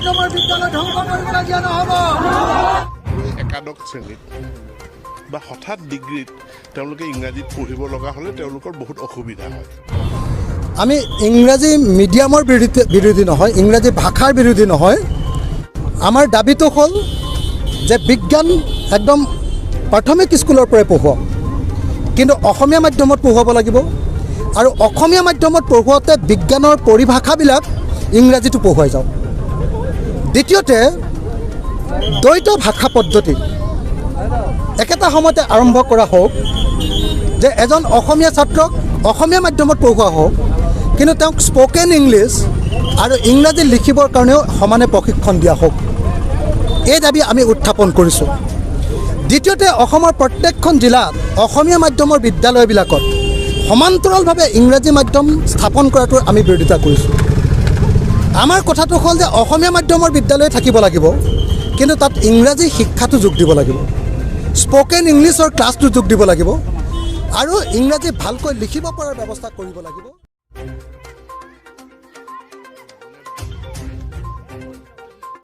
মাধ্যমৰ বিদ্যালয় ধ্বংস কৰিবলৈ দিয়া নহ'ব। একাদশ শ্ৰেণীত বা হঠাৎ ডিগ্ৰীত তেওঁলোকে ইংৰাজীত পঢ়িব লগা হ'লে তেওঁলোকৰ বহুত অসুবিধা হয়। আমি ইংৰাজী মিডিয়ামৰ বিৰোধী নহয়, ইংৰাজী ভাষাৰ বিৰোধী নহয়। আমাৰ দাবীটো হ'ল যে বিজ্ঞান একদম প্ৰাথমিক স্কুলৰ পৰাই পঢ়ুৱাওক, কিন্তু অসমীয়া মাধ্যমত পঢ়ুৱাব লাগিব আৰু অসমীয়া মাধ্যমত পঢ়ুৱাওঁতে বিজ্ঞানৰ পৰিভাষাবিলাক ইংৰাজীতো পঢ়ুৱাই যাওক। দ্বিতীয়তে, দ্বৈত ভাষা পদ্ধতি একেটা সময়তে আৰম্ভ কৰা হওক যে এজন অসমীয়া ছাত্ৰক অসমীয়া মাধ্যমত পঢ়ুওৱা হওক, কিন্তু তেওঁক স্প'কেন ইংলিছ আৰু ইংৰাজী লিখিবৰ কাৰণেও সমানে প্ৰশিক্ষণ দিয়া হওক। এই দাবী আমি উত্থাপন কৰিছোঁ। দ্বিতীয়তে, অসমৰ প্ৰত্যেকখন জিলাত অসমীয়া মাধ্যমৰ বিদ্যালয়বিলাকত সমান্তৰালভাৱে ইংৰাজী মাধ্যম স্থাপন কৰাটোৰ আমি বিৰোধিতা কৰিছোঁ। আমাৰ কথাটো হ'ল যে অসমীয়া মাধ্যমৰ বিদ্যালয় থাকিব লাগিব, কিন্তু তাত ইংৰাজী শিক্ষাটো যোগ দিব লাগিব, স্প'কেন ইংলিছৰ ক্লাছটো যোগ দিব লাগিব আৰু ইংৰাজী ভালকৈ লিখিব পৰাৰ ব্যৱস্থা কৰিব লাগিব।